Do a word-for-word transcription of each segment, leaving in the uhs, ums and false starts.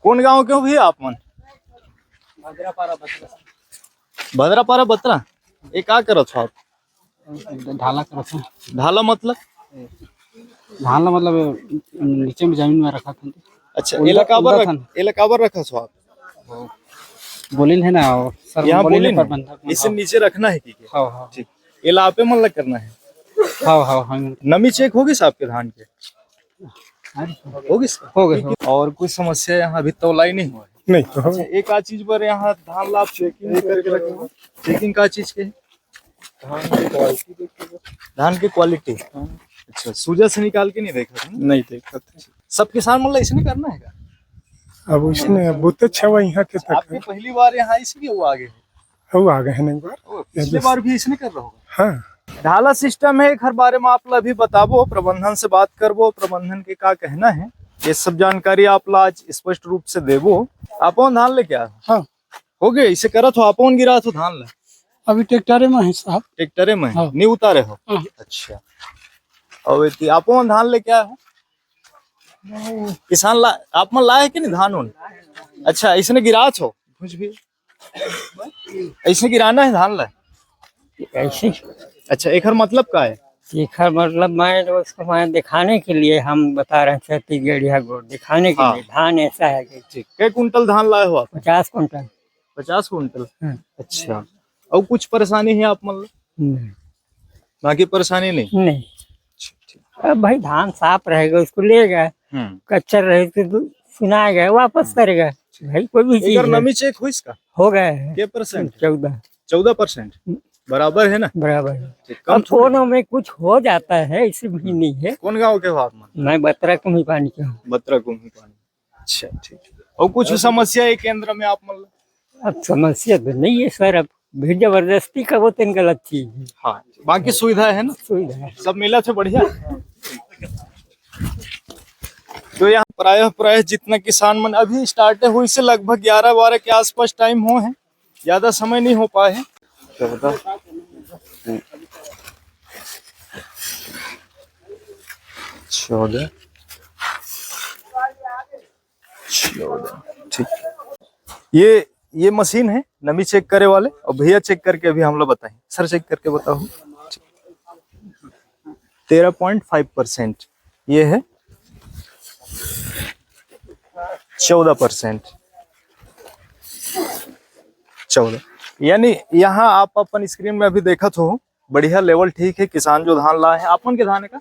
कौन गांव के हो भैया आप मन? भद्रापारा बतरा। भद्रापारा बतरा। ये का करत हो आप? ढाला करत हो। ढाला मतलब? ढाला मतलब नीचे में जमीन में रखा था। अच्छा, उल्दा-, एला काबर उल्दा रख-, था ना। एला काबर रखा हो आप? बोलिन है ना, सर यहाँ बोलिन बोलिन है, प्रबंधक मन। इसे हाँ। नीचे रखना है कि क्या? हाँ, हाँ। ठीक। एला आपे मन ला करना है। हाँ, हाँ, हाँ। नमी चेक होगी आपके धान के? हाँ। होगी? हो गए, हो गए। और कुछ समस्या यहाँ अभी तो लाई नहीं हुआ है? नहीं तो। अच्छा, एक आध चीज पर यहाँ धान ला आप चेकिंग करके रखे हो? चेकिंग का चीज के? धान की क्वालिटी देख के। धान की क्वालिटी? हाँ। अच्छा, सूजा से निकाल के नहीं देखा था ना? नहीं देखा था। सब किसान मन ला इसने करना है क्या? अब इसने, अब बहुत अच्छा हुआ यहाँ के तक आपके है। पहली बार यहाँ इसलिए वो आगे है? वो आ गए हैं एक बार। ओ, ये पिछले दूस- बार भी इसने कर रहा होगा। हाँ। ढाला सिस्टम है, एखर बारे में आप ला अभी बताबो, प्रबंधन से बात करबो, प्रबंधन के का कहना है, ये सब जानकारी आप ला आज स्पष्ट रूप से देबो। आपन धान लेके आए हो? हाँ। हो गए, इसे करत हो, आपन गिरात हो धान ला? अभी ट्रैक्टरे में है साहब। ट्रैक्टरे में? हाँ। नहीं उतारे हो? हाँ। अच्छा। और एती आपन धान लेके आए हो? किसान ला, आप मन लाए कि नहीं धान उन? अच्छा, इसने गिरात हो? कुछ भी? इसने गिराना है धान ला? ऐसे ही। अच्छा, एकर मतलब का है? एकर मतलब मैं तो उसको, मैं दिखाने के लिए हम बता रहे हैं, छत्तीसगढ़िया को दिखाने के हाँ। लिए धान ऐसा है कि ठीक। कै कुंटल धान लाए हो आप? पचास कुंटल। पचास कुंटल? हम्म। अच्छा। और कुछ परेशानी है आप मन ला? नहीं। बाकी परेशानी नहीं? नहीं। अच्छा, ठीक। अब भाई धान साफ रहेगा, उसको लेगा, हम्म। कच्चा रहे तो सुनाएगा, वापस हम्म। करेगा। भाई कोई भी चीज एकर है। नमी चेक होइस का? हो गया है। के परसेंट? चौदह। चौदह परसेंट? हम्म। बराबर है ना? बराबर है। ठीक, कम अब थोड़ी। फोनों में कुछ हो जाता है, ऐसे भी नहीं है। कौन गांव के हो आप मन? मैं बतरा कुम्ही पानी के हूँ। बतरा कुम्ही पानी। अच्छा, ठीक। और कुछ समस्या है केंद्र में आप मन ला? अब समस्या तो नहीं है सर, अब भी जबरदस्ती का वो तेन गलत चीज है। हाँ, बाकी सुविधा है ना? सुविधा है। सब मिला थे बढ़िया। तो यहाँ प्रायः, प्रायः जितना किसान मन अभी स्टार्ट हुई से लगभग ग्यारह बारह के आसपास टाइम हो है, ज्यादा समय नहीं हो पाए है। चौदह, चौदह, चौदह, ठीक। ये, ये मशीन है नमी चेक करे वाले, और भैया चेक करके अभी हम लोग बताएं। सर चेक करके बताओ। तेरह पॉइंट फाइव परसेंट, ये है चौदह परसेंट, चौदह। यानी यहाँ आप अपन स्क्रीन में अभी देखत हो, बढ़िया लेवल ठीक है। किसान जो धान लाए हैं, आपन के धान है का?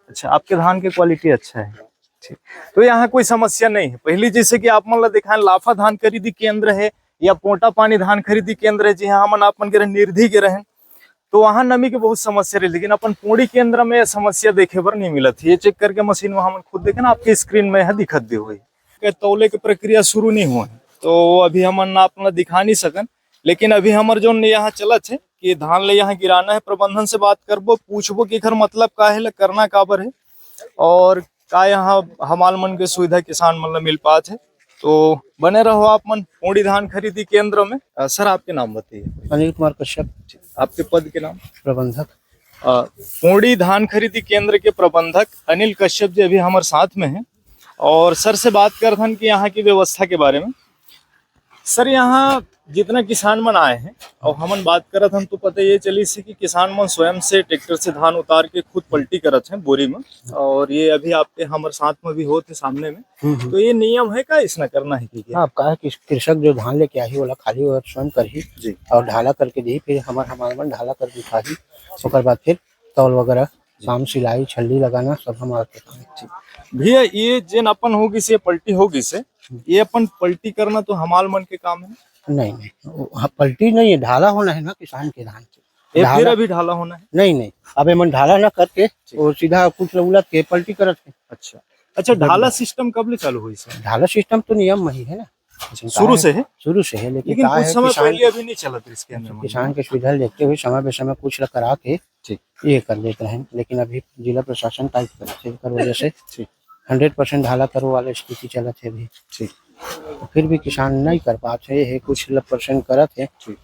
अच्छा, आपके धान के क्वालिटी अच्छा है, ठीक। तो यहाँ कोई समस्या नहीं है। पहली जैसे कि आप मन ला दिखाएं, लाफा धान खरीदी केंद्र है या पोटा पानी धान खरीदी केंद्र है, जी हाँ, हमन आपन के रहे, निरधी के रहे, तो वहाँ नमी के बहुत समस्या रही, लेकिन अपन पोड़ी केंद्र में ये समस्या देखे बर नहीं मिलत है। ये चेक करके मशीन वहाँ हमन खुद देखे ना, आपके स्क्रीन में है दिखत भी हुई। के तौले के प्रक्रिया शुरू नहीं हुआ है, तो अभी हमन आप ला दिखा नहीं सकन। लेकिन अभी हमर जोन यहाँ चलत है कि धान ले यहाँ गिराना है, प्रबंधन से बात करबो, पूछबो कि एखर मतलब का है, ले करना काबर है और का यहाँ हमाल मन के सुविधा किसान मन ला मिल पात है। तो बने रहो आप मन पोड़ी धान खरीदी केंद्र में। अ, सर, आपके नाम बताइए। अनिल कुमार कश्यप। ठीक, आपके पद के नाम? प्रबंधक। अ, पोड़ी धान खरीदी केंद्र के प्रबंधक अनिल कश्यप जी अभी हमारे साथ में हैं और सर से बात करत हन कि यहाँ की व्यवस्था के बारे में। सर, यहाँ जितना किसान मन आए हैं और हमन बात करत हन तो पता ये चलिस कि किसान मन स्वयं से ट्रैक्टर से धान उतार के खुद पलटी करत हैं बोरी में, और ये अभी आपके हमारे साथ में भी होत है सामने में। हम्म, हम्म। तो ये नियम है का, इसना करना है कि क्या? हाँ, अब का है कि कृषक जो धान लेके आही, ओला खाली ओला स्वयं करही जी। और ढाला करके देही, फिर हमर, हमार मन ढाला करके उठाही, ओकर बाद फिर तौल वगैरह, जी। काम, सिलाई, छल्ली लगाना, सब हमार के काम है। ठीक। भैया, ये जेन अपन होगिस, ये पलटी होगिस, हम्म। ये अपन पलटी करना तो हमाल मन के काम है? नहीं, नहीं, वो, हाँ, पलटी नहीं है, ढाला होना है ना किसान के धान के। ये फिर ढाला अभी ढाला होना है? नहीं, नहीं, अब एमन ढाला ना करके, ठीक। वो सीधा कुछ उलट के पलटी करत है। अच्छा, अच्छा, ढाला सिस्टम कब ले चालू हुई सर? ढाला सिस्टम तो नियम में ही है ना। लेकिन शुरू का से है? है? शुरू से है, लेकिन लेकिन का कुछ है, समय किसान पहले अभी नहीं चलत इसके अंदर में। किसान के सुविधा लेते हुए समय पे समय कुछ ला करा के ठीक। ये कर देते हैं, लेकिन अभी जिला प्रशासन टाइट कर, एकर वजह से ठीक। हंड्रेड परसेंट ढाला करो वाले स्थिति चलत है अभी। ठीक। तो फिर भी किसान नहीं कर पाते हैं, कुछ ल-, परसेंट करत है। ठीक।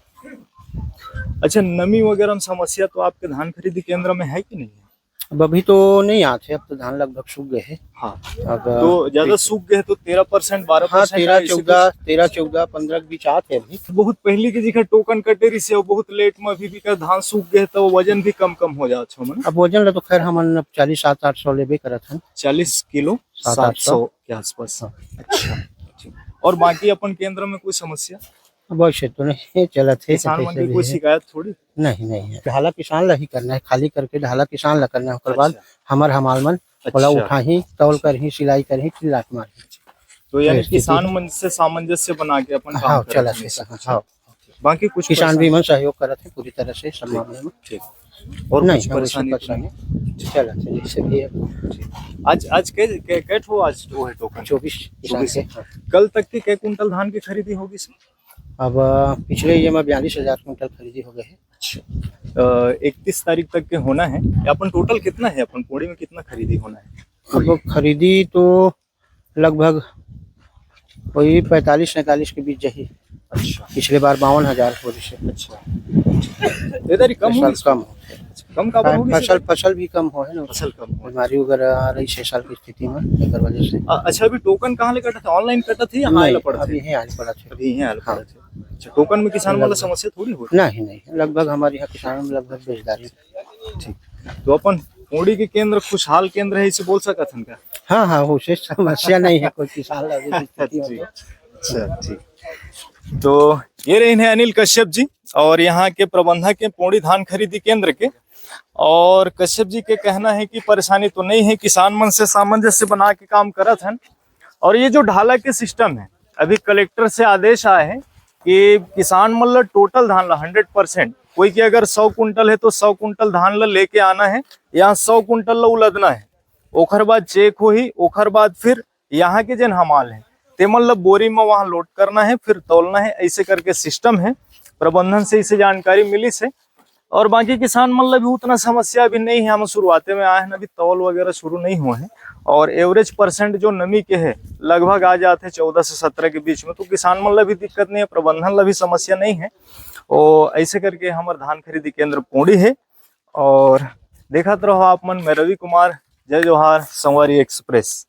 अच्छा, नमी वगैरह में समस्या तो आपके धान खरीदी केंद्र में है कि नहीं है? अब अभी तो नहीं आत हे, अब तो धान लगभग सूख गए हे। हाँ। अब तो ज्यादा सूख गए तो तेरह परसेंट, बारह परसेंट, हाँ, तेरह चौदह, तेरह चौदह, पन्द्रह के बीच आत हे अभी। बहुत पहले के जगह टोकन कटे रहिस हे, बहुत लेट में अभी भी का धान सूख गए तो वजन भी कम कम हो जात हे मन। अब वजन ला तो खैर हमन अब चालीस सात आठ सौ लेबे करत हन। चालीस किलो, सात आठ सौ के आसपास। हाँ। अच्छा, ठीक। और बाकी अपन केंद्र में कोई समस्या? अब वैसे तो नहीं चलत हे, किसान मन के कोई शिकायत थोड़ी? नहीं, नहीं है। ढाला किसान ला ही करना है, खाली करके ढाला किसान ला करना है, ओकर बाद अच्छा। हमर हमाल मन ओला अच्छा। उठाही, तौल करही, सिलाई करही, फिर लात मारही। तो यानी किसान मन से सामंजस्य बना के अपन काम हाँ, करत चलत हे। हाँ। बाकी कुछ किसान भी मन सहयोग करत हे पूरी तरह से सब मामले में। ठीक। और नहीं, कुछ परेशानी तो नहीं? चलत हे जैसे भी है। आज, आज के, के, के ठो आज वो है टोकन? चौबीस किसान चौबीस। के। हाँ। कल तक के कै कुंटल धान की खरीदी होगी सर? अब, अ, पिछले ये में बयालीस हजार कुंटल खरीदी हो गए है। अच्छा। अ, इकतीस तारीख तक के होना है। ये अपन टोटल कितना है, अपन पोड़ी में कितना खरीदी होना है? अब खरीदी तो लगभग वही पैंतालीस सैंतालीस के बीच जाही। अच्छा। पिछले बार बावन हजार हो रही से। अच्छा। इधर ही कम होगी? कम। कम काबर होगी? फसल, फसल भी कम हो है ना। फसल कम हो। बीमारी वगैरह आ रही छह साल की स्थिति में, एकर वजह से। अ-, अच्छा, अभी टोकन कहाँ ले कटत हे? ऑनलाइन कटत हे या हाँ, नहीं, पड़त हे? अभी यहीं आए पड़त हे। अभी यहीं आए पड़त हे। अच्छा, टोकन में किसान वाला समस्या थोड़ी हो रही? नहीं, नहीं, लगभग हमारे यहाँ किसान लगभग बेचदारी। ठीक। तो अपन पोड़ी के केंद्र खुशहाल केंद्र है, इसे बोल सकत हन का? हाँ, हाँ, उसे समस्या नहीं है, कोई किसान ला भी स्थिति हो जी। तो। अच्छा, ठीक। तो ये रहिन हे अनिल कश्यप जी और यहाँ के प्रबंधक हे पोड़ी धान खरीदी केंद्र के। और कश्यप जी के कहना है कि परेशानी तो नहीं है, किसान मन से सामंजस्य बना के काम करत हन। और ये जो ढाला के सिस्टम है, अभी कलेक्टर से आदेश आया है कि किसान मन ला टोटल धान ला हंड्रेड परसेंट, कोई के अगर सौ कुंटल है तो सौ कुंटल धान ला लेके आना है, यहाँ सौ कुंटल ला उलदना है, ओखर बाद चेक होही, ओखर बाद फिर यहाँ के जेन हमाल है तेमन ला बोरी में वहाँ लोड करना है, फिर तौलना है। ऐसे करके सिस्टम है, प्रबंधन से इसे जानकारी मिलिस हे। और बाकी किसान मन ला भी उतना समस्या अभी नहीं है। हम शुरुआते में आए हैं, अभी तौल वगैरह शुरू नहीं हुआ है। और एवरेज परसेंट जो नमी के है, लगभग आ जात हे चौदह से सत्रह के बीच में, तो किसान मन ला भी दिक्कत नहीं है, प्रबंधन ला भी समस्या नहीं है। और ऐसे करके हमर धान खरीदी केंद्र पोड़ी है। और देखत रहो आप मन, मैं रवि कुमार, जय जोहार, संगवारी एक्सप्रेस।